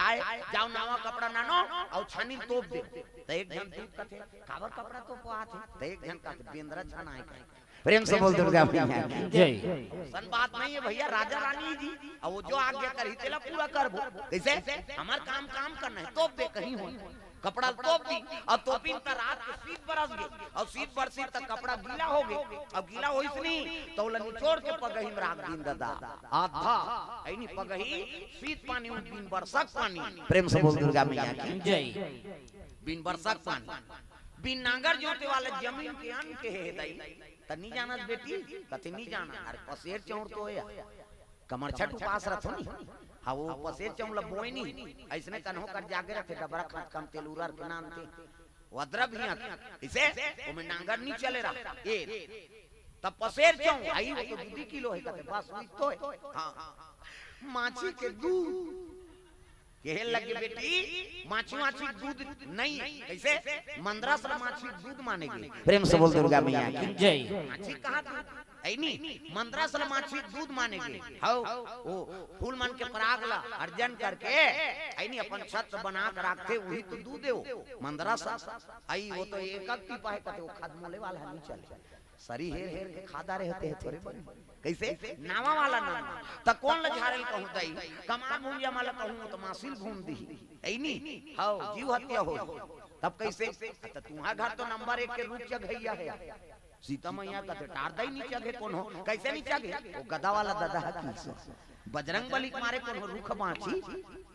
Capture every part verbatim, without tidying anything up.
आए, जाओ नवा कपड़ा नानो अउ छानी ल तोप दे। त एक झन दूत कथे, "काबर कपड़ा तोपवाथे?" त एक झन कथे, "बेंदरा छनाए के।" प्रेम से बोल दुर्गा मैया की। जय। अइसन बात नहीं है भैया, राजा रानी जी, अब वो जो आज्ञा करही तेला पूरा करबो। कइसे? हमर काम काम करना है, तोप दे कहीं हो। कपड़ा ल तोप दी, अउ तोपिन त रात के सीत बरस गे, अउ सीत बरसिस त कपड़ा गीला हो गे, अउ गीला होइस नहीं, त ओला निचोड़ के पगही म राख दीन ददा। आधा, अइनी पगही, सीत पानी, उन बिन बरसक पानी। प्रेम से बोल दुर्गा मैया की। जय। बिन बरसक पानी, बिन नांगर जोते वाला जमीन के अन्न के हे दाई, त नी जानत बेटी, कथे नी जाना। अरे पसेर चौंर तो हे, कमरछठ उपास रथो नी। हाँ, वो पसेर चौंर ल बोए नी, अइसने कन्हो कर जागे रथे, डबरा खात कम तेल उरर के नानथे। वद्रा भी आथे। इसे ओमे नांगर नी चले रहा। ए, तब पसेर चौंर, आई वो तो दू किलो हे, कथे बस उही तो हे। हाँ, माछी के दूध। कहे लगे बेटी, माछी, माछी दूध नहीं है। कइसे? मंदरस ल माछी दूध माने गे। प्रेम से बोल दुर्गा मैया की। जय। माछी कहाँ दूध? अइनी, मंदरस ल माछी दूध माने गे। हौ, ओ फूल मन के पराग ला अर्जन करके, अइनी अपन छत्र बना के राखथे, उही तो दूध हे वो। मंदरस, अई वो तो एक अक टीपा हे, कथे वो खदमोले वाला नी चले। सरी हेर हेर के खा डारे होथे, थोरे बने। कइसे? नावा वाला नाम। त कोन ल झारे ल कहूँ दाई? कमार भूंजा वाला कहूँ, त मासी ल भूंज दिही। अइनी, हौ, जीव हत्या होही। तब कइसे? त तुंहर घर तो नंबर एक के रूख चघइया हे। सीता मैया कथे टार दाई नी चघे कोनो। कइसे नी चघे? वो गदा वाला ददा ह कहिस। बजरंग बली के मारे कोनो रूख बाँचही?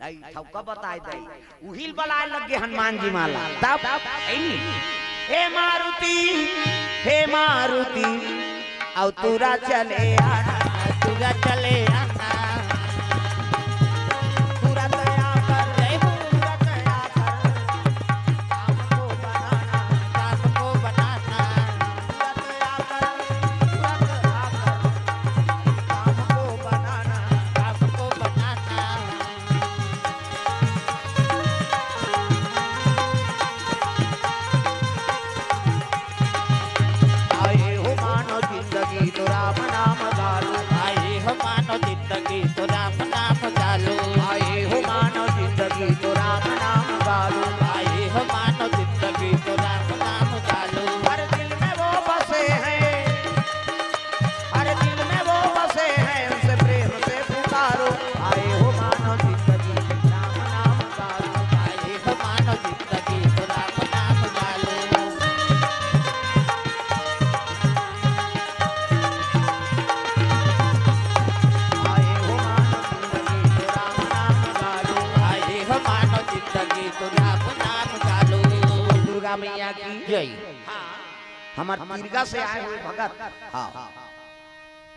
अई ठौका बताए दाई। उही ल बलाए लग गे हनुमान जी माला। तब, अइनी, "हे मारुति, हे मारुति, अउ तुरा चले आना, तुरा चले आना।" तुरंत आकर, जय हो, तुरंत आकर, काम को बनाना, काम को बनाना। तुरंत आकर, तुरंत आकर, काम को बनाना, काम को बनाना। आए हो मानव जिंदगी तो राम नाम गालो। आए हो मानव जिंदगी तो राम नाम गालो। आए हो मानव जिंदगी तो राम नाम गालो। आए हो मानव जिंदगी तो राम नाम गालो। हर दिल में वो बसे हैं, हर दिल में वो बसे हैं, उनसे प्रेम से पुकारो। आए हो मानव जिंदगी, राम नाम गालो। आए हो मानव जिंदगी, तो राम नाम गालो। आए हो मानव जिंदगी, तो राम नाम गालो। आए हो मानव जिंदगी, तो राम नाम गालो। दुर्गा मैया की जय। हाँ। हमर तिरगा से आए हुए भगत, हाँ,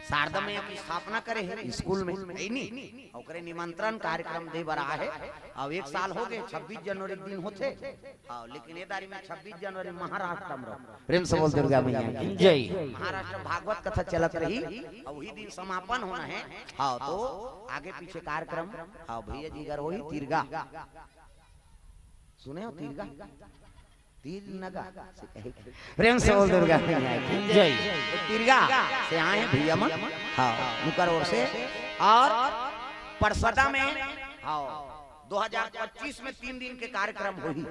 शारदा मैया की स्थापना करे हे स्कूल में, हे नी? ओकरे निमंत्रण कार्यक्रम दे बर आए हे। अउ एक साल हो गे, छब्बीस जनवरी के दिन होथे। हाँ, लेकिन ए दारी में छब्बीस जनवरी महाराष्ट्र में रहो। प्रेम से बोल दुर्गा मैया की जय। महाराष्ट्र भागवत कथा चलत रही, अउ उही दिन समापन होना हे। हाँ, तो आगे पीछे कार्यक्रम, हाँ, भैया जी घर होही तिरगा। सुने हो तिरगा? तीर नगा से कहे के। प्रेम से बोल दुर्गा मैया की जय। तो तिरगा से आए हैं भैया मन। हाँ, उनकर ओर से। अउ परसदा में, हाँ, दो हज़ार पच्चीस में तीन दिन के कार्यक्रम होही।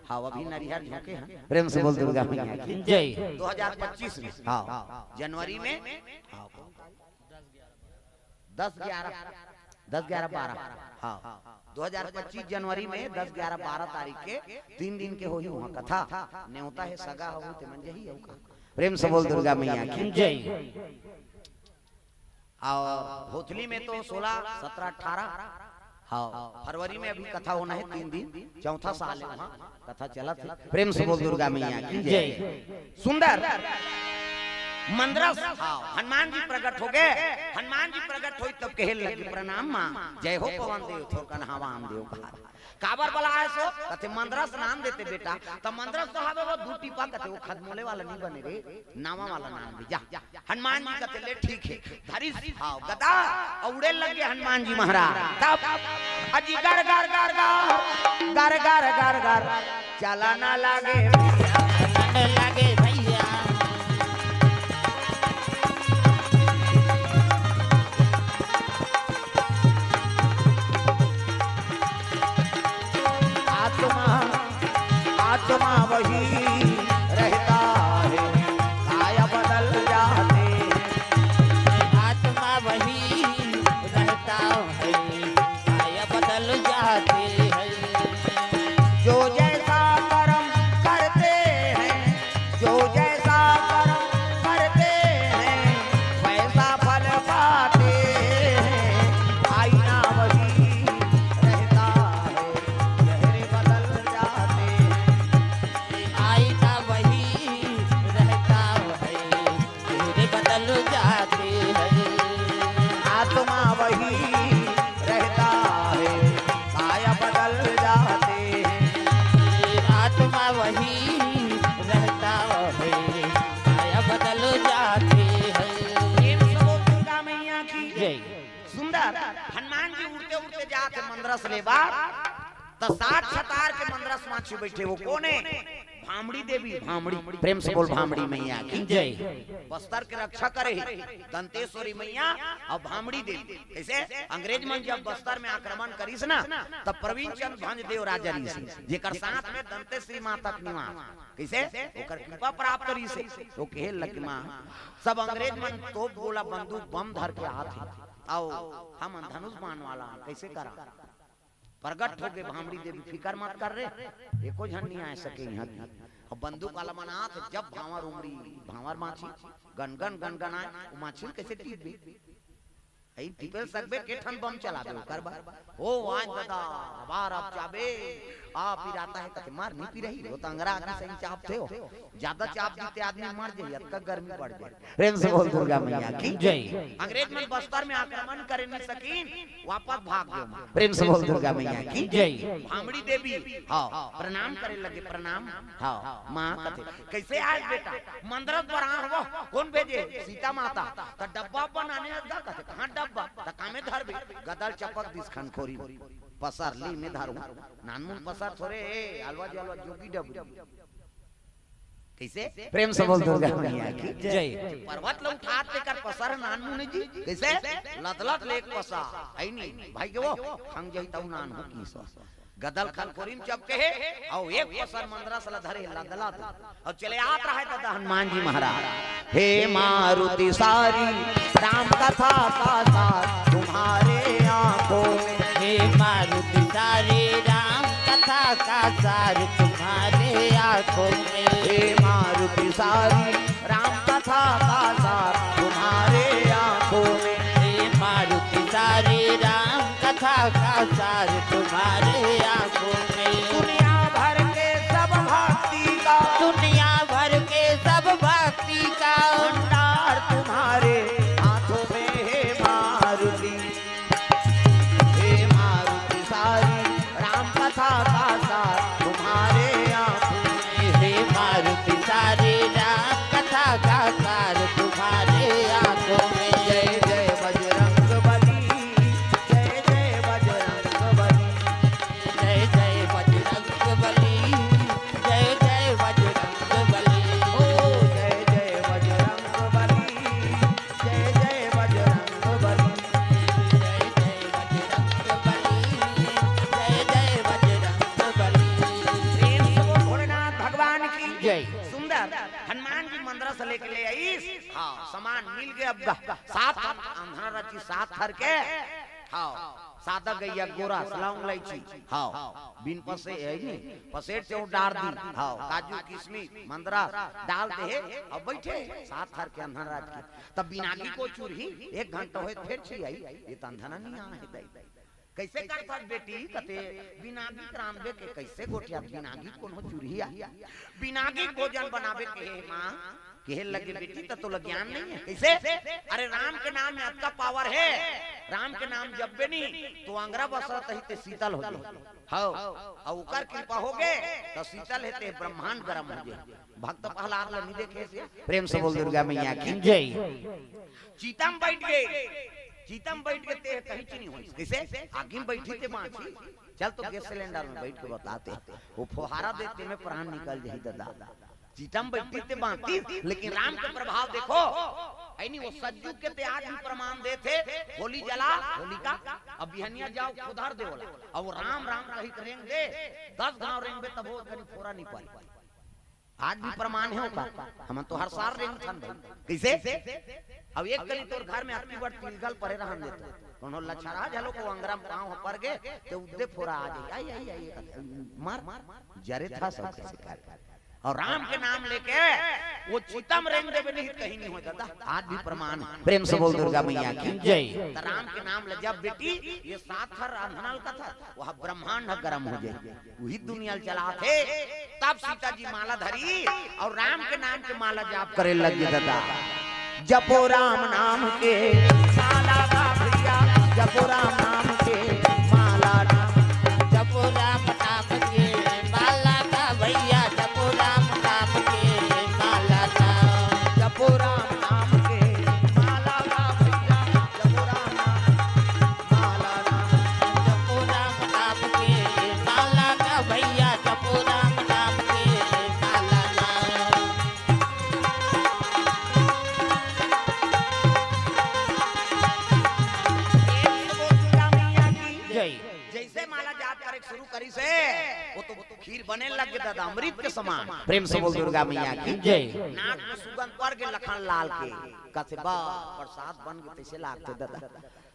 हाँ, अभी नरिहर झोंके हैं। प्रेम से बोल दुर्गा मैया की जय। दो हज़ार पच्चीस में, हाँ, जनवरी में, हाँ, दस ग्यारह, दस ग्यारह बारह, हाँ, दो हज़ार पच्चीस जनवरी में दस ग्यारह बारह तारीख के तीन दिन के होही उहाँ कथा। नेवता हे सगा हो ते मन जही हो का। प्रेम से बोल दुर्गा मैया की जय। अउ होथली में तो सोलह, सत्रह, अठारह, हाँ, फरवरी में अभी कथा होना हे तीन दिन, चौथा साल हे उहाँ। कथा चलत हे। प्रेम से बोल दुर्गा मैया की जय। सुंदर मंदरस, हाँ, हनुमान जी प्रगट हो गे। हनुमान जी प्रगट होइस तब कहे लगे, "प्रणाम माँ, जय हो पवन देव, थोरकन हवान देव कहा।" काबर बलाए हस? कथे, "मंदरस नाम देते बेटा।" त मंदरस तो हवे वो दू टीपा, कथे, "वो खदमोले वाला नी बने रे, नावा वाला नाम दे जा।" हनुमान जी कथे, "ले ठीक हे।" धरिस, हाँ, गदा, अउ उड़े लगे हनुमान जी महाराज। तब अजी गर गर गर गर, गर गर गर गर, चला ना लागे भैया, चला ना लागे भैया। आत्मा वही रहता है, काया बदल जाते हैं। आत्मा वही रहता है, काया बदल जाते हैं। जो जैसा कर्म करते हैं, जो जैसा कर्म करते हैं, वैसा फल पाते हैं। आईना वही रहता है, चेहरे बदल जाते हैं। आईना वही रहता है, चेहरे बदल जाते हैं। आत्मा वही रहता है, काया बदल जाते हैं। आत्मा वही रहता है, काया बदल जाते हैं। प्रेम से बोल दुर्गा मैया की जय। सुंदर हनुमान जी उड़ते उड़ते जात हे मंदरस लेबर, त सात छतार के मंदरस माछी बैठे, वो कोन हे? भामड़ी देवी, भामड़ी। प्रेम से बोल भामड़ी मैया की जय। बस्तर के रक्षा करे हे दंतेश्वरी मैया अउ भामड़ी देवी। कइसे? अंग्रेज मन जब बस्तर में आक्रमण करिस ना, तब प्रवीण चंद भंज देव राजा रहिस, जेकर साथ में दंतेश्वरी माता के निवास। कइसे? ओकर कृपा प्राप्त रहिस हे। तो कहे लगे, माँ, सब अंग्रेज मन तोप गोला बंदूक बम धर के आत हे, अउ हमन धनुष बाण वाला हन, कइसे करा? प्रगट होगे भामड़ी देवी, फिकर मत कर रे, एको झन नइ आय सके इहाँ। अब बंदूक वाला मन आत हे, जब भांवर उमड़ी, भांवर माछी गनगन गनगनाय, वो माछी ल कइसे टीपबे? अई टीपे ल सकबे, के ठन बम चलाबे ओकर बर? ओ आंय ददा, अबार अब चाबे, आ पिरात हे कथे, मार नइ पिराही, वो त अंगरा आदमी सही चाबथे हो, जादा चाब दिही त आदमी मर जाही, अतका गर्मी बढ़ जाही। प्रेम से बोल दुर्गा मैया की जय। अंग्रेज मन बस्तर में आक्रमण करे नइ सकिन, वापस भाग गे। प्रेम से बोल दुर्गा मैया की जय। भामड़ी देवी, हाँ, प्रणाम करे लगे, प्रणाम। हाँ, माँ कथे, कइसे आय बेटा? मंदरस बर आए हवव, कोन भेजे? सीता माता। त डब्बा बनाने लगा कथे, कहाँ डब्बा? त कामे धरबे, गदल चपक दिस खनखोरी, पसर ली में धरू, नानमुन पसर थोरे, अलवा जलवा जोगी डबरी। कइसे? प्रेम से बोल दुर्गा मैया की जय। पर्वत ल उठात तेकर पसर नानमुन जी। कइसे? लदलत ले एक पसर। अई नी, भाई के वो, खंग जाही तऊ नानहू की सो। गदल खनखोरी म चपके हे, अउ एक पसर मंदरस ल धरे हे, लदलत। अउ चले आत रहे ददा हनुमान जी महाराज। हे मारुति सारी राम कथा का सार तुम्हारे आँखों में। हे मारुति सारी राम कथा का सार तुम्हारे आँखों में। हे मारुति सारी राम कथा का सार तुम्हारे आँखों में। हे मारुति सारी राम कथा का सार तुम्हारे आँखों में। दुनिया भर के सब भक्ति का, दुनिया भर के सब भक्ति का भंडार तुम्हारे हाथों में, हे मारुति। हे मारुति सारी राम कथा का सार तुम्हारे आँखों में। हे मारुति सारी राम कथा का सार तुम्हारे आँखों में। जय जय बजरंग बली, जय जय बजरंग बली। जय जय बजरंग बली, जय जय बजरंग बली। ओ जय जय बजरंग बली, जय जय बजरंग बली। जय जय बजरंग बली, जय जय बजरंग बली। प्रेम से बोल भोलेनाथ भगवान की जय। सुंदर हनुमान जी मंदरस लेके ले आइस। हाँ, सामान मिल गे अब गा। सात अंधरा रची सात थर के। हाँ, सादा गइया गोरस लौंग लइची। हाँ, बिन पसे हे नी, पसेट चौंट डार दी। हाँ, काजू किसमिस मंदरस डाल दे हे, अब बइठे सात थर के अंधरा रची। तब बिनागी को चुरही, एक घंटा होय त फेर छियाही, ये त अंधरा नइ आहे दई। कइसे करथस बेटी? कथे बिनागी के रांधबे के कइसे गोठियात, बिनागी कोनो चुरही आही? बिनागी भोजन बनाबे के हे माँ, कहे लगे बेटी त तोला ज्ञान नइ हे। कइसे? अरे राम के नाम में अतका पावर हे, राम के नाम जपबे नी त अंगरा बसरत ही ते शीतल हो जाही। हव, अउ ओकर कृपा होगे त शीतल हे ते ब्रह्मांड गरम हो जाही। भक्त प्रहलाद ल नइ देखे से? प्रेम से बोल दुर्गा मैया की जय। चिता म बइठ गे, चिता म बइठ गे ते कहीं च नइ होइस। कइसे? आगी म बइठही ते बाँचही। चल तो गैस सिलेंडर में बइठ के बता ते, वो फोहारा दे ते में प्राण निकल जाही ददा। चिता म बइठिस ते बांचिस, लेकिन राम के प्रभाव देखो। अइनी वो सतयुग के ते आज भी प्रमाण देथे, होली जला, होलिका, अब बिहनिया जाओ, खुदर दे ओला। अब वो राम राम कहिके रेंग दे, दस घांव रेंगबे तभो कनी फोरा नइ परे। आज भी प्रमाण हे ओकर। हमन तो हर साल रेंगथन भाई। कइसे? अब एक कनी तोर घर में अतकी बड़ तिलगल परे रहन दे तो कोनो लछरहा झलो को अंगरा म पांव ह पर गे, ते उद्दे फोरा आ जाही। आई, आई, आई, आई, मार, मार, जरे था सब कइसे कर। अउ राम के नाम लेके वो चिता म रेंग देबे नहीं, कहीं नइ होय दादा। आज भी प्रमाण हे। प्रेम से बोल दुर्गा मैया की जय। त राम के नाम ले जब बेटी, ये सात हर रांधना ल कथा, वह ब्रह्मांड गरम हो जाही। उही दुनिया ल चलाथे। तब सीता जी माला धरी अउ राम के नाम के माला जाप करे लग गे दादा। जपो राम नाम के माला का भैया, जपो राम नाम के माला ना। जपो राम नाम के माला का भैया, जपो राम नाम के माला ना। जपो राम नाम के माला का भैया, जपो राम नाम माला ना। जपो राम नाम के माला ना भैया, जपो राम नाम के माला ना। जय। जइसे माला जाप करे शुरू करिस हे, वो तो खीर बने लग गे दादा, अमृत के समान। प्रेम से बोल दुर्गा मैया की जय। नाक में सुगंध पड़ गे लखन लाल के, कथे बा प्रसाद बन गे, तइसे लागथे दादा।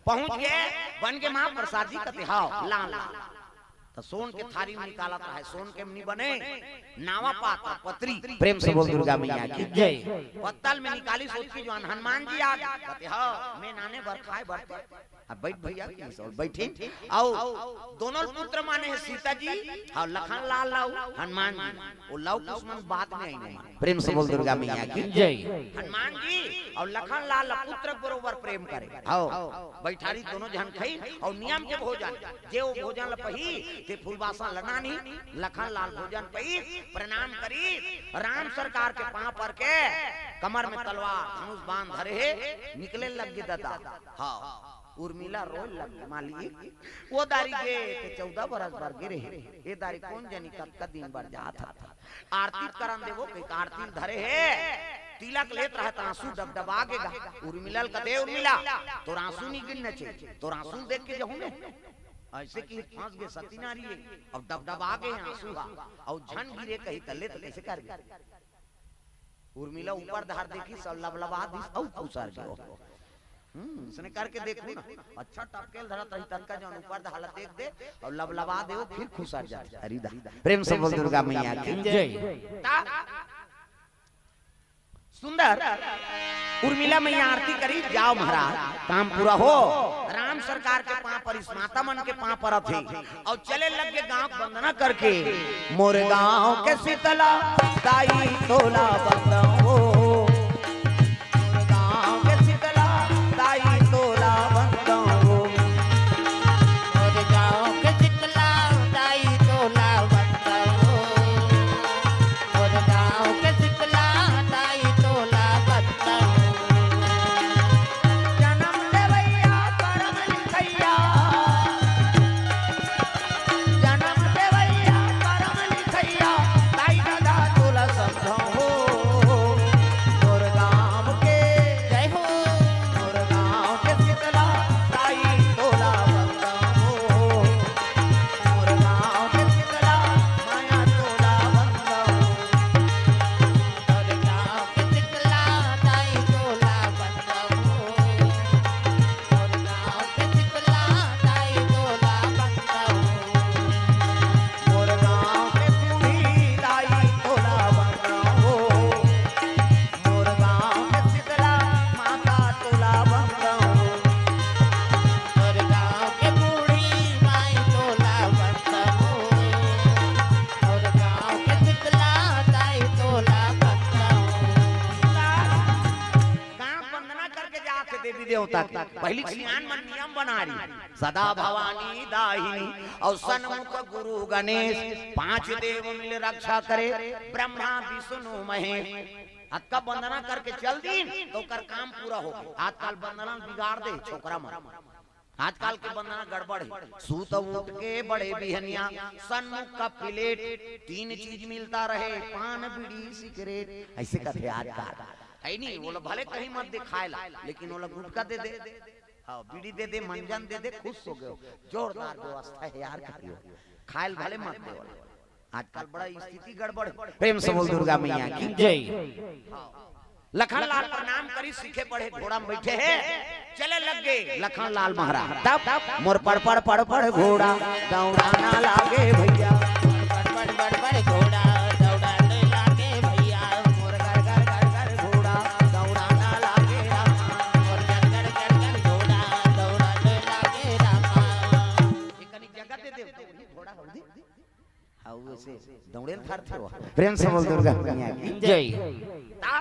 पहुंच गे, बन गे मां प्रसाद जी, कथे हाव, लान ला। त सोन के थारी में निकालत रहय, सोन के नइ बने, नावा पात्र, पतरी। प्रेम से बोल दुर्गा मैया की जय। पत्तल में निकालिस ओतकी जुवार हनुमान जी आ गे, कथे हाव, मैं नाने बर खाय बर ते। अब बइठ भैया, कहिस अउ बइठिन। अउ दोनों पुत्र माने हे सीता जी, हाव लखन लाल ल अउ हनुमान जी। वो लव कुछ मन बाद में आइन हे। प्रेम से बोल दुर्गा मैया की जय। हनुमान जी अउ लखन लाल ल पुत्र बरोबर प्रेम करे। हाव, बइठारिस दोनों झन खइन अउ नियम के भोजन, जे वो भोजन ल पही, ते फूलबासन ल नानही, लखन लाल भोजन पही, प्रणाम करिस, राम सरकार के पांव पर के, कमर में तलवार, धनुष बाण धरे हे, निकले लग गे दादा। हाव, उर्मिला रोय लग गे, मालिक, वो दारी गे ते चौदह बरस बर गे रहे, ए दारी कोन जनी कतका दिन बर जात हस। आरती करन देबो कहिके आरती ल धरे हे, तिलक लेत रहय त आंसू डबडबा गे गा। उर्मिला ल कथे, उर्मिला, तोर आंसू नइ गिरना चाहिए, तोर आंसू ल देख के जहूं मैं। अइसे कहिके फंस गे सती नारी हे, अब डबडबा गे आंसू हा, अउ झन गिरे कहिस त ले त कइसे करबे? उर्मिला ऊपर डहर देखिस अउ लबलबा दिस अउ खुसर गे। हम्म, इसने करके देखू ना, अच्छा टपकेल धरत रही तनका जौन ऊपर डहर देख दे अउ लबलबा दे, वो फिर खुसर जाथे। अरे दा, प्रेम से बोल दुर्गा मैया की जय। ता सुंदर उर्मिला मैया आरती करिस, जाव महाराज, काम पूरा हो। राम सरकार के पांव परिस, माता मन के पांव परत हे अउ चले लग गे गांव के वंदना करके। मोर गांव के शीतला दाई तोला बंदन हो, मोर गांव के शीतला दाई तोला बंदन हो। मोर गांव के शीतला दाई तोला बंदन हो। मोर गांव के शीतला दाई तोला बंदन हो। जनम देवैया करम लिखैया, जनम देवैया करम लिखैया, दाई ददा तोला समझाओ हो। मोर गांव के जय हो, मोर गांव के शीतला दाई तोला बंदन हो। मोर गांव के शीतला माया तोला बंदन हो। मोर गांव के शीतला दाई तोला बंदन हो। मोर गांव के शीतला दाई तोला बंदन हो। मोर गांव के बूढ़ी दाई तोला बंदन हो। मोर गांव के शीतला माता तोला बंदन हो। मोर गांव के बूढ़ी माई तोला बंदन हो। मोर गांव के शीतला दाई तोला बंदन हो। गांव वंदना करके जाथे देवी देवता के। पहिली सियान मन नियम बना रही, सदा भवानी दाहिनी अउ सन्मुख गुरु गणेश, पांच देव मिल रक्षा करे, ब्रह्मा विष्णु महेश। अतका वंदना करके चल दिन त ओकर काम पूरा हो। आजकल वंदना बिगाड़ दे छोकरा मन। आजकल के बंदना गड़बड़ हे। सूत उठ के बड़े बिहनिया, सन्मुख का प्लेट, तीन चीज मिलता रहे, पान, बीड़ी, सिगरेट, अइसे कथे आजकल। हे नहीं, वो लोग भले कहीं मत दे खाए ला, लेकिन वो लोग गुटखा दे दे, हाँ, बीड़ी दे दे, मंजन दे दे, खुश हो गयो। जोरदार व्यवस्था हे यार, कहियो खाए ल भले मत दे वाला। आजकल बड़ा स्थिति गड़बड़ हे। प्रेम से बोल दुर्गा मैया की। जय। लखन लाल प्रणाम करिस, सीखे पढ़े घोड़ा में बइठे हे, चले लग गे लखन लाल महाराज। तब मोर पड़ पड़ पड़ पड़ घोड़ा दौड़ाना लागे भैया, पड़ पड़ पड़ पड़ घोड़ा दौड़ाने लागे भैया, मोर गर गर गर गर घोड़ा दौड़ाना लागे रामा, मोर गर गर गर गर घोड़ा दौड़ाने लागे रामा। ये कनी जगह दे दे, तो वही घोड़ा हो दी। अउ वइसे दौड़े ल धरथे वो। प्रेम से बोल दुर्गा मैया की। जय। ता,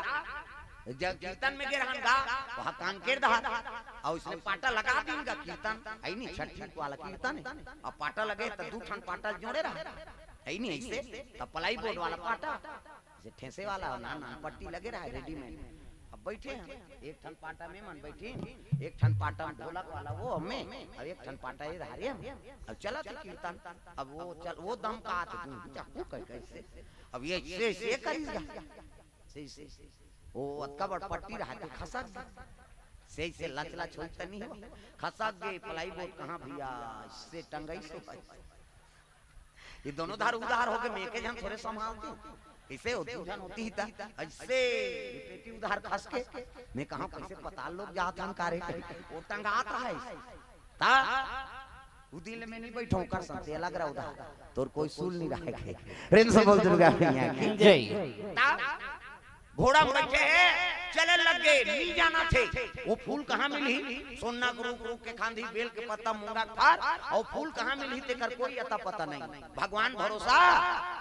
जब कीर्तन में गे रहन गा, वहाँ कांकेर दहा, अउ इसने पाटा लगा दीन गा कीर्तन, हे नहीं, छठी वाला कीर्तन हे, अउ पाटा लगे त दू ठन पाटा जोड़े रहा, हे नहीं, अइसे, त प्लाईबोर्ड वाला पाटा, जइसे ठेसे वाला हो ना, ना, पट्टी लगे रहा, रेडीमेड। अब बइठे हन, एक ठन पाटा में मन बइठिन, एक ठन पाटा में ढोलक वाला वो हमें, अउ एक ठन पाटा ये धारे हम। अब चलत हे कीर्तन, अब वो चल, वो दम का आथे, तू चाकू कर कइसे? अब ये से, से करिस गा, से, से, वो अतका बड़ पट्टी रहा थे, खसक गे। से, से लच लच होई त नहीं हो, खसक गे, प्लाईबोर्ड कहाँ भैया, से टंगई से भाई। ये दोनों धार उधार हो गे, मैं के झन थोरे संभालतेंव। अइसे हो, दू झन होती ही त, अइसे पेटी उधार खस के, मैं कहा कइसे पताल लोग जात हन का रे, वो टंगात रहा हे। ता, उ दिन ले मैं नहीं बइठों कर संग, ते अलग रहा उधार, तोर कोई सूल नहीं रहा हे। प्रेम से बोल दुर्गा मैया की। जय। ता, घोड़ा में बइठे हे, चले लग गे, नी जानथे। वो फूल कहाँ मिलही? सोना के रूख, रूख के खांधी, बेल के पत्ता, मूंगा के फर, अउ फूल कहाँ मिलही तेकर कोई अता पता नहीं। भगवान भरोसा,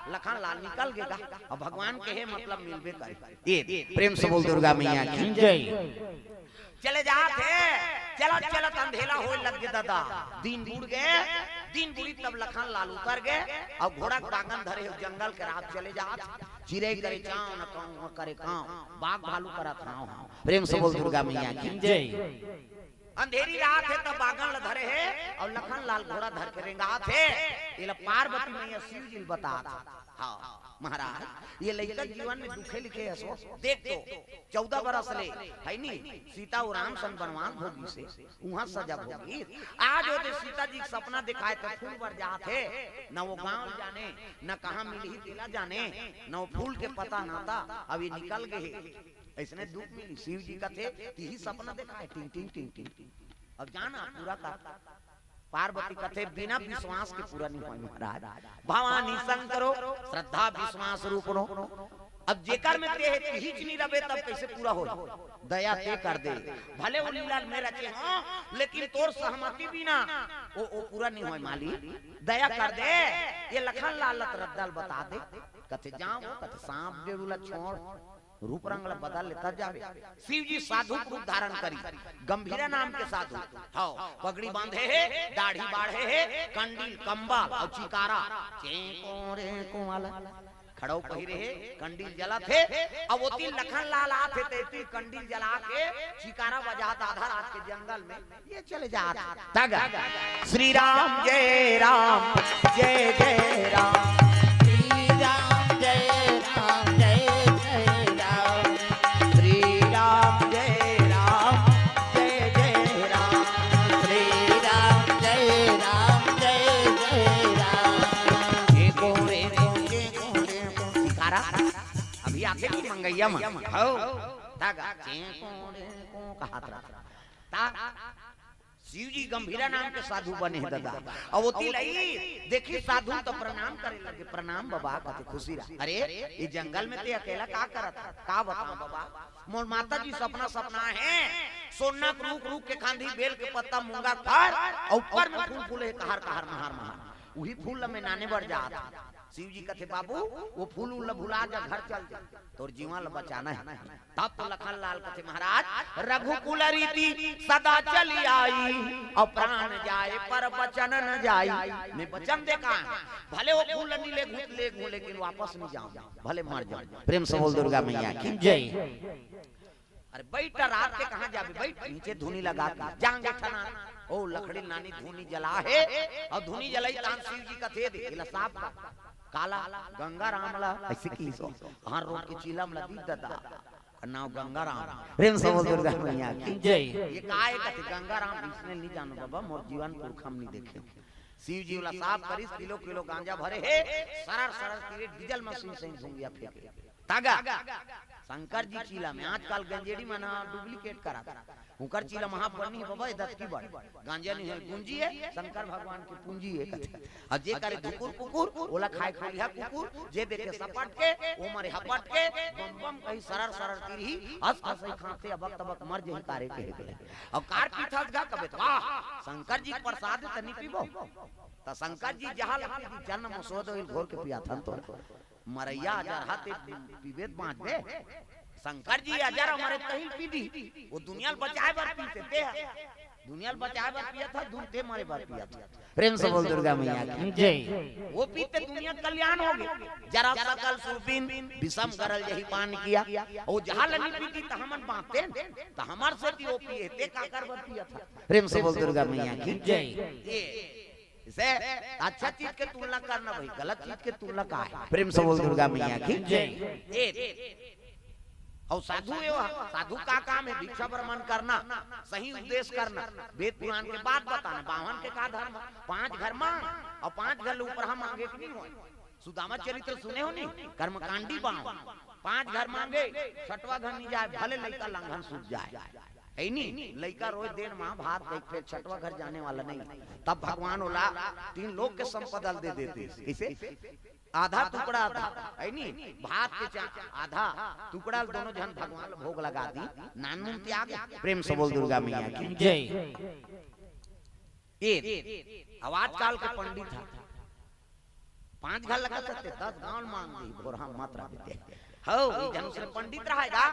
लखन लाल निकल गे गा। अब भगवान के हे मतलब मिलबे करे। ये प्रेम से बोल दुर्गा मैया की। जय। चले जात हे, चलत चलत अंधेला होए लग गे दादा। दिन बुड़ गे, दिन बुड़ी तब लखन लाल उतर गे, अउ घोड़ा के बागन धरे हे, जंगल के राह चले जात हे। चिरई करे चांव न कांव, करे कांव, बाघ भालू करत हांव हांव। प्रेम से बोल दुर्गा मैया की। जय। अंधेरी रात हे त बागन ल धरे हे अउ लखन लाल घोड़ा धर के रेंगात हे। एला पार्वती मैया शिव जी ल बतात हे। हाँ महाराज, ये लइका जीवन में दुखे लिखे हे सो। देख तो, चौदह बरस ले, हे नी, सीता अउ राम संग बनवास भोगिस हे, उहाँ सजा भोगिस। आज ओदे सीता जी के सपना देखाय त फूल बर जात हे, न वो गांव जाने, न कहाँ मिलही तेला जाने, न वो फूल के पता नाता, अब ये निकल गे हे। अइसने दुख मिली। शिव जी कथे, तिही सपना देखाय, टिंग टिंग टिंग टिंग टिंग। अब जाना पूरा कर। पार्वती कथे, बिना विश्वास के पूरा नहीं होय महाराज। भवानी शंकरो, श्रद्धा विश्वास रूपनो। अब जेकर में ते हे, तिहीच नहीं रबे, तब कइसे पूरा होय? दया ते कर दे। भले वो लीला में रचे हों, लेकिन तोर सहमति बिना वो, वो पूरा नहीं होय मालिक। दया कर दे। ये लखन लाल ल त रद्दा ल बता दे। कथे जाओ, कथे सांप डेरू ला छोड़। रूप रंग ला बदल ले तब जाबे। शिव जी साधु के रूप धारण करिस, गंभीरा नाम के साधु। हव, पगड़ी बांधे हे, दाढ़ी बाढ़े हे, कंडील, कंबल अउ चिकारा, चेंको रेंको वाला खड़ाऊ पहिरे हे, कंडील जलत हे। अब ओती लखन लाल आत हे, तेती कंडील जला के चिकारा बजात आधा रात के जंगल में ये चले जात। तग श्री राम जय राम, जय जय राम। श्री राम जय राम, जय जय राम। श्री राम जय राम, जय जय राम। श्री राम जय राम, जय जय राम। जे को रे को, जे को रे को। शिकारा अभी आथे नहीं मंगैया मन। हव। तग जे को रे को कहत रहा। ता शिव जी गंभीरा नाम के साधु बने हे दादा। अउ ओती लई देखिस साधु त प्रणाम करे लगे, "प्रणाम बाबा," कथे खुशी रहा। "अरे, ये जंगल में ते अकेला का करत हस? का बताओं बाबा, मोर माता जी सपना सपनाए हे, सोना के रूख, रूख के खांधी, बेल के पत्ता, मूंगा के फर, अउ ऊपर में फूल फूले हे, कहर कहर, महार महार। उही फूल ल मैं नाने बर जात हंव।" शिव जी कथे, "बाबू, वो फूल उल ल भुला जा, घर चल जा, तोर जीवन ल बचाना हे।" तब तो लखन लाल कथे, "महाराज, रघुकुल रीति सदा चली आई, अउ प्राण जाए पर वचन न जाई।" मैं वचन दे का हंव, भले वो फूल नी लेगहूं, लेगहूं, लेकिन वापस नी जांव, भले मर जांव। प्रेम से बोल दुर्गा मैया की जय। अरे बैठ, रात के कहाँ जाबे, बैठ नीचे धुनी लगा के जांगे ठना। ओ लकड़ी नानी धुनी जला हे, अउ धुनी जलाई तान शिव जी कथे दे, एला साफ कर। काला? गंगा राम ला, अइसे कहिस ओ। हाँ, रोक के चीलम ला दी ददा। नाव गंगा राम। प्रेम से बोल दुर्गा मैया की। जय। ये काय कथे गंगा राम, इसने नहीं जानो बाबा, मोर जीवन पुरखा म नहीं देखे। शिव जी ओला साफ करिस, किलो किलो गांजा भरे हे, सरर सरर तीरे डीजल मशीन सही धुंगिया फेंके। तागा। शंकर जी चीला में, आजकल गंजेड़ी मन ह डुप्लीकेट कराथे। उंकर चीला महा बनी बाबा, ए दतकी बड़। गांजा नहीं है, गुंजी है, शंकर भगवान की पूंजी है। अउ जे करे धुकुर कुकुर, ओला खाए खोलिहा कुकुर, जे देखे सपट के, ओ मरे हपट के, बम बम कही सरर सरर तिरही, अस असई खांसे अबक तबक मर जही कारे के हेकले। अउ कार पीथस गा कबे त, वाह, शंकर जी के प्रसाद तनी पीबो। त शंकर जी जहां लगी चन्न मसोद घोर के पियाथन तो। मरैया अजर हाथे पीबे त बांचबे। शंकर जी अजर मरे त कहीं पी दी। ओ दुनिया ल बचाए बर पीथे ते ह। दुनिया ल बचाए बर पियत ह, धुन ते मरे बर पियत ह। प्रेम से बोल दुर्गा मैया की। जय। ओ पीते दुनिया के कल्याण होगे। जरा सकल सुरपिन, विषम गरल जही पान किया। ओ जहां ल नी पीती त हमन बांचते, त हमर सेती ओ पिए, ते काकर बर पियत ह। प्रेम से बोल दुर्गा मैया की। जय। ए, इसे अच्छा चीज के तुलना करना भाई, गलत चीज के तुलना का है? प्रेम से बोल दुर्गा मैया की। जय। ए, अउ साधु ये ह, साधु का काम है? भिक्षा भ्रमण करना, सही उपदेश करना, वेद पुराण के बात बताना, बावन के का धर्म है? पांच घर मांग, अउ पांच घर ले ऊपर हम मांगे कि नहीं होय? सुदामा चरित्र सुने हो नहीं? कर्मकांडी बावन, पांच घर मांगे, छठवा घर नहीं जाए, भले लइका लंघन सूत जाए। है नी? लइका रोज देर माँ भात देख, फेर छठवा घर जाने वाला नहीं। तब भगवान ओला तीन लोक के संपदा ल दे देते। कैसे? आधा टुकड़ा आधा, है नी? भात के चा-, आधा टुकड़ा ल दोनों झन भगवान ल भोग लगा दी। नानमुन त्याग। प्रेम से बोल दुर्गा मैया की। जय। ए, अउ आजकल के पंडित ह, पांच घर लगा सकते, दस गांव मांग दी, भोरहा मत रह देते। हो, ई जन से पंडित रहेगा,